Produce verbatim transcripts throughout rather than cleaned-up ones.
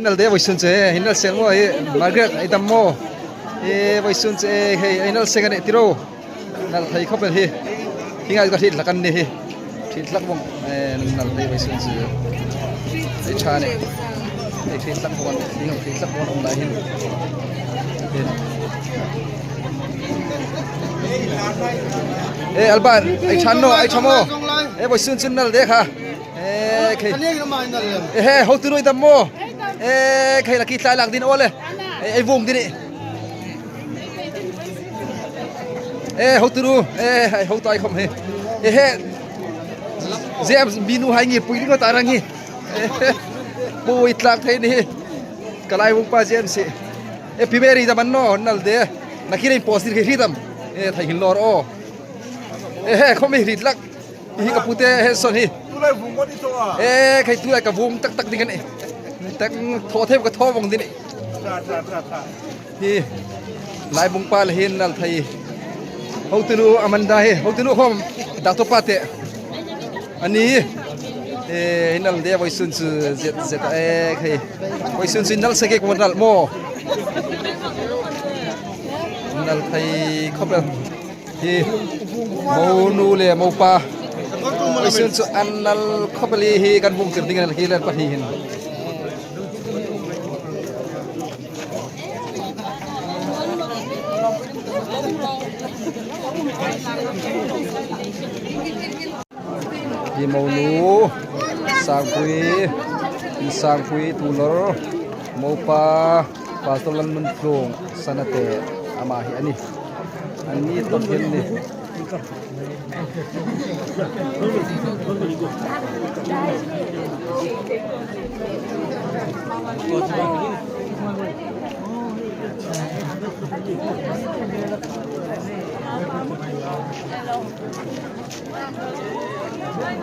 Nalde vawisun chu, eh, hin nal seng maw, eh, Margaret, ei dam maw? Eh, vawisun chu, eh, hei, ei nal seng a nih ti ro. Nal thei khawp el hi. Hi ngai ka hriet hlak an ni hi. Hriet hlak vawng, eh, nal thei vawisun chu. Ei ṭha nih. Ei hriet hlak vawng, ei hriet hlak vawng lai hin. Eh, Alban, ei ṭha naw, ei ṭha maw? Eh, vawisun chu nalde kha. Eh, khei. Ani ang naman na lang. Eh, he, hotunu i dam maw? Eh, khei la ki tlai lak ding aw le. Eh, ei vawng ding. Eh, hotunu. Eh, hei, hotu ei khawm hi. Eh, he. James, mi nuhai ngirpui ding ta rang hi. Eh, pui tlak thei ni hi. Ka laibungpa James hi. Eh, Pi Mary dam an naw, nalde. Na ki ring post ding hi dam. Eh, thei hin lor aw. Eh, he, khawm hi hriet hlak. Hi ka pute he son hi. Tulai vung ko ni to a. Eh, khei tulai ka vung tak tak ding a nih. Tak thaw thei ka thaw vawng ding a nih. Ṭha, ṭha, ṭha, ṭha. Hi. Laibungpa le hin nal thei. Hotunu Amanda hi. Hotunu khawm. Doctor pa te. Ani. Eh, nalde vawisun chu zet zet. Eh, khei. Vawisun chu nal seng ke ko nal maw. Nal thei khawp el. Hi, monu le mopa. Vawisun chu an nal khawp el hi kan vung tir ding a ni hi le pahni hin. Hi monu, Sangpui, Sangpui Tulor, mopa, Pastor Lalnuntluong Sanate, ama hi a nih. Anni tawp hi an nih.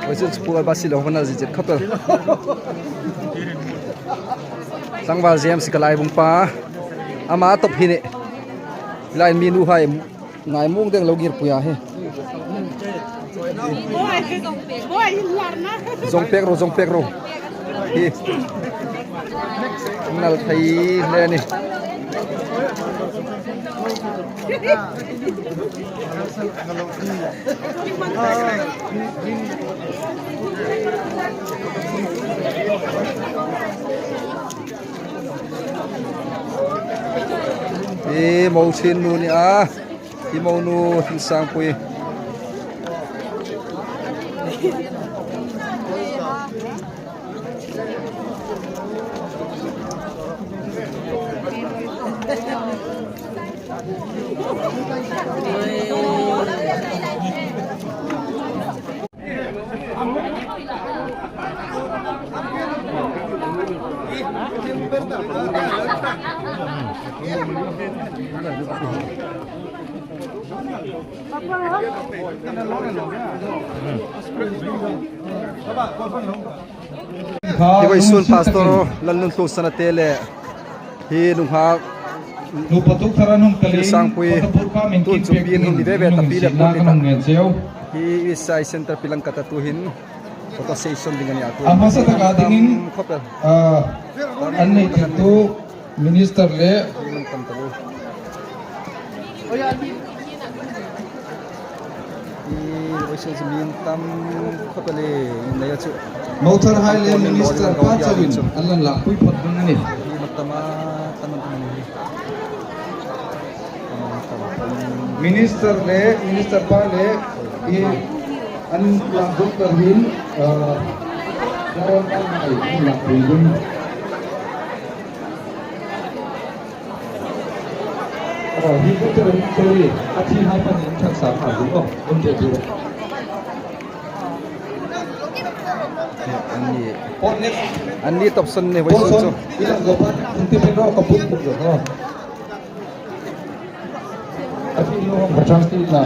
Vawisun chu Pu Albert Silawm hung nal zet zet khawp el. Tlangval James ka laibungpa. Ama tawp hi a nih. Lai mi nuhai ngai mung deng lo ngirpui a hi. Zawng pek ro, zawng pek ro. Hi. Nal thei hle a nih. Hi, Mo Thin nu a nih a. Hi monu Thinsangpui. Hi vawisun Pastor Lalnuntluong Sanate le hi nunghak Thinsangpui, tun chu pi an hung ni ve ve ta, pi le pu an ni ta. Hi East Side Centre Pilang kata tuhin photo session ding a ni a, tu. A hmasa taka dingin, khawp el. Ah, an nei tirtu Minister le. Mothar hai le Minister pa chauin an lan lakpui phawt ding a nih. Minister le, Minister pa le, i an lak doctor hin, ah, an lakpui ding. Aw, hi ko te rin te ri, a thi hai pan in thak sa kha ru ko, um te ru. Anni, anni tawp son ni, vawisun chu. Ila go pan, um te pen ro ka put put ro. A thi lo ka chance ti na.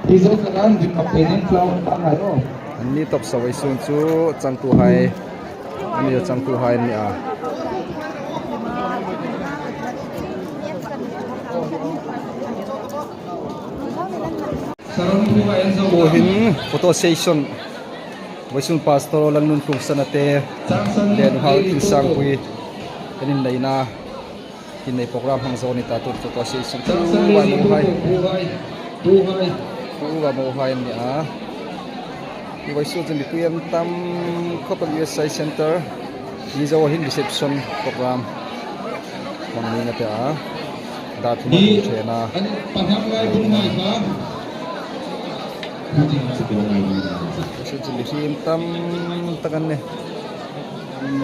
Hi zo ka nan dik ka pe din flower ta ngai ro. Anni tawp sa vawisun chu changtuhai. Anni changtuhai an ni a. Tuhin photo session. Vawisun Pastor Lalnuntlung Sana te le nuhmei Thingsangpui kan inneina, innei program hmang zo ni ta tu tu ka sei sung. Uva mohai. Uva mohai ni a. Vawisun chu mipui an tam khawp el, U S I Center. Mizo hin reception program hmang ni na te a. Dar thum a ṭhen a. Vawisun chu mihring tam tak an nih.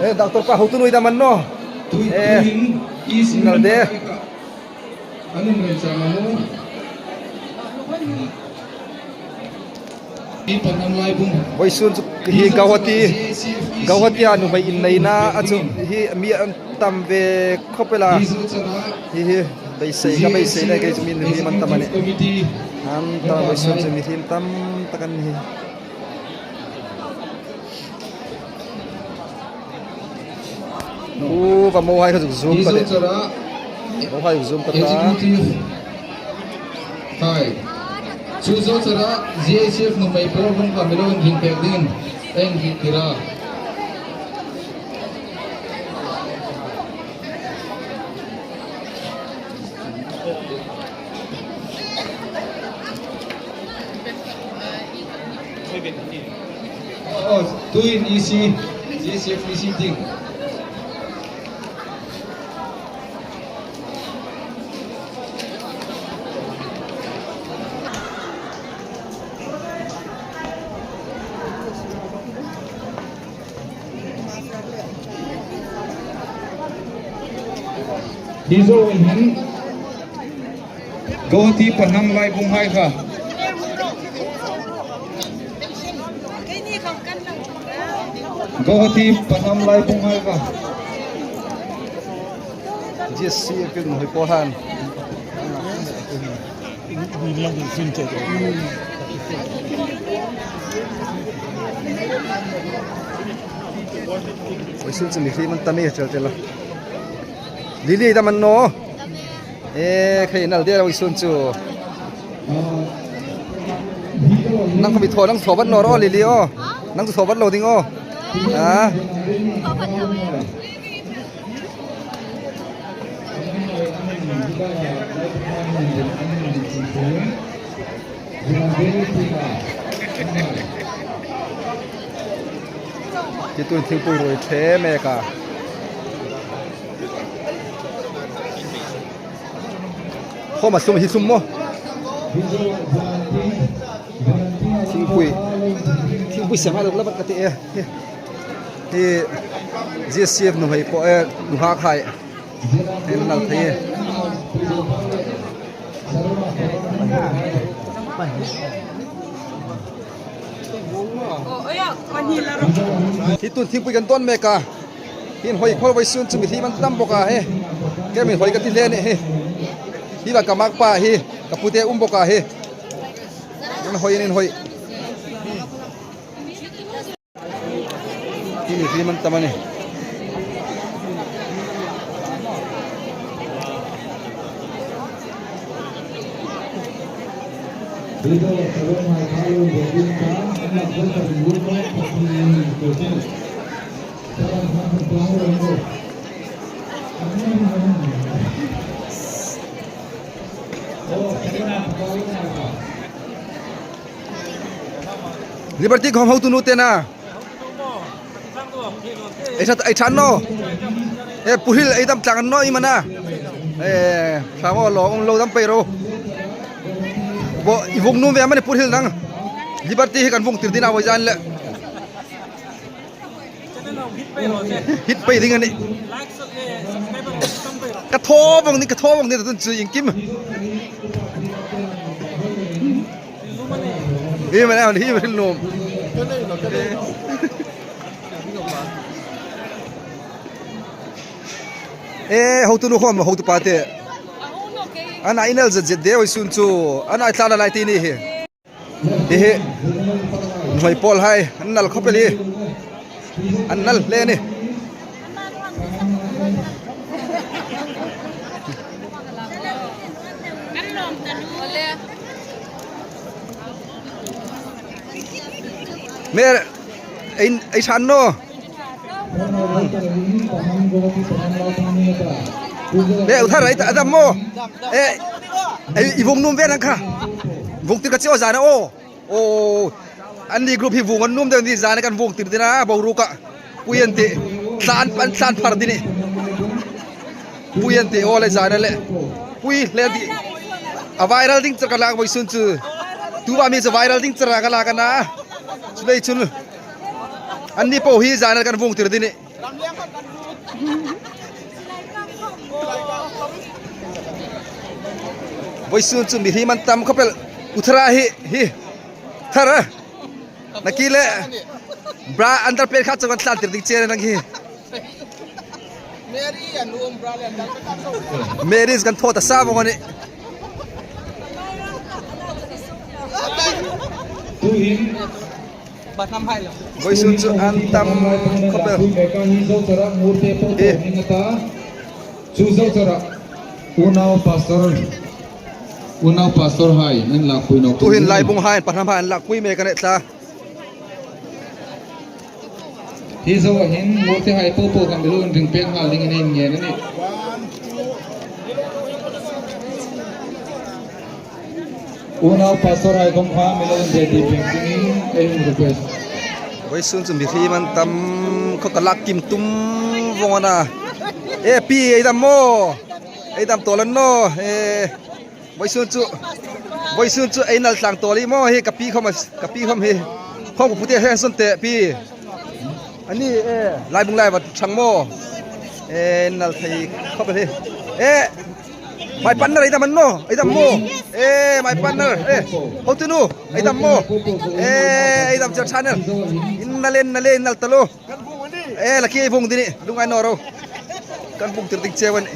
Eh, doctor pa, hotu nu i dam an naw? Eh, nal de. Vawisun chu hi Guwahati, Guwahati-a nuhmei inneina a chu hi mi an tam ve khawp el a. Hi hi beisei ka beisei le kei chu mi hlim an tam a nih. An tam, vawisun chu mihring tam tak an nih. Uva mohai kha zuk zoom ka tih. Mohai zuk zoom ka ta. Hai. Chu zo chara Z C F nuhmei pawl hung ka mi lo inring pek dingin ei inring tir a. Oh, tuhin E C, Z C F E C ding. Hi zo hin Guwahati Panam Laibung hai kha. Guwahati Panam Laibung hai kha. G S C apil nuhmei pawl han. Vawisun chu mihring an tam e, chel chel a. Lily, dam an naw? Eh, khai nal de vawisun chu. Nang khawm i thaw, nang thaw vat naw ro, Lily aw. Nang chu thaw vat lo ding aw. Ah. Hi tuhin thingpui ruoi ṭhe mek a. Khawma sum hi sum maw? Thingpui, thingpui siam hai lo la vat ka ti e. Hi Z C F nuhmei pawl, eh, nuhmei hai. Hi nal thei. Hi tun thingpui kan dawn mek a. Hi inhawi khawp el, vawisun chu mihring an tam bawk a hi. Kei min hawi ka ti hle ni hi. Hi la ka makpa hi, ka pute um bawk a hi. Inhawi, inhawi. Hi mihring an tam a nih. Liberty khawm hotu nu te na. Ei ṭha, ei ṭha naw. Eh, Pu Hril, ei dam tlang naw i mana. Eh, ṭha maw, lo, um lo dam pei ro. Bo, i vung nuom ve am a ni Pu Hril nang? Liberty hi kan vung tir ding a, voi zan le. Hit pei ding a nih. Ka thaw vong ni, ka thaw vong ni, tun chu iengkim. Hi mana, hi mana nuom. Eh, hotu nu khawm, hotu pa te. Ana inel zet zet de, vawisun chu. Ana tlan a lai ti ni hi. Hi hi. Nuhmei pawl hai, an nal khawp el hi. An nal hle ni. Mer, Ei, ei san naw. Le, u thar ei ta, a dam maw. E, ei, i vung nuom ve nang kha. Vung tir ka chi aw zana aw. O, anni group hi vung an nuom deu ni zana kan vung tir ding a, boruok a. Pui an tih. Tlan, an tlan phar ding ni. Pui an tih aw le zana le. Pui le an tih. A viral ding char ka lak vawisun chu. Tu va mi chu viral ding char ka lak a na. Chu lei chun. Anni po hi zana kan vung tir ding ni. Vawisun chu mihriem an tam khawp el. U thar a hi, hi. Thar a. Nakie le. Bra underpant kha chu kan tlan tir ding che nang hi. Mary kan thaw ta sa vong a nih. Tuhin. Vawisun chu an tam khawp el. Hi. Chu zo chara. Unau pastor. Unau pastor hai an lakpui nawk. Tuhin Laibung hai, Pahnam hai an lakpui mek a nih tla. Hi zo a hin murti hai po po kan lo ring pek nghal ding in ngen a nih. Unau pastor hai khom kha mi lo inzet pek dingin ei request. Vawisun chu mihriem an tam khawp ka lak kim tum vong a na. E pi, ei dam maw. Ei dam tawl a ni naw. E, vawisun chu. Vawisun chu ei nal tlang tawl hi maw hi ka pi khom a, ka pi khom hi. Khom ka pute hen sun te pi. Ani, e, Laibung lai va thang maw. E, nal thei khawp el hi. E, my partner, ei dam a ni naw, ei dam maw. E, my partner, e, hotunu, ei dam maw. E, ei dam char channel. In nal, in nal, in nal taluo. E, la ki vung ding ni, lungngai naw ro. Kan vung tir ding che a nih.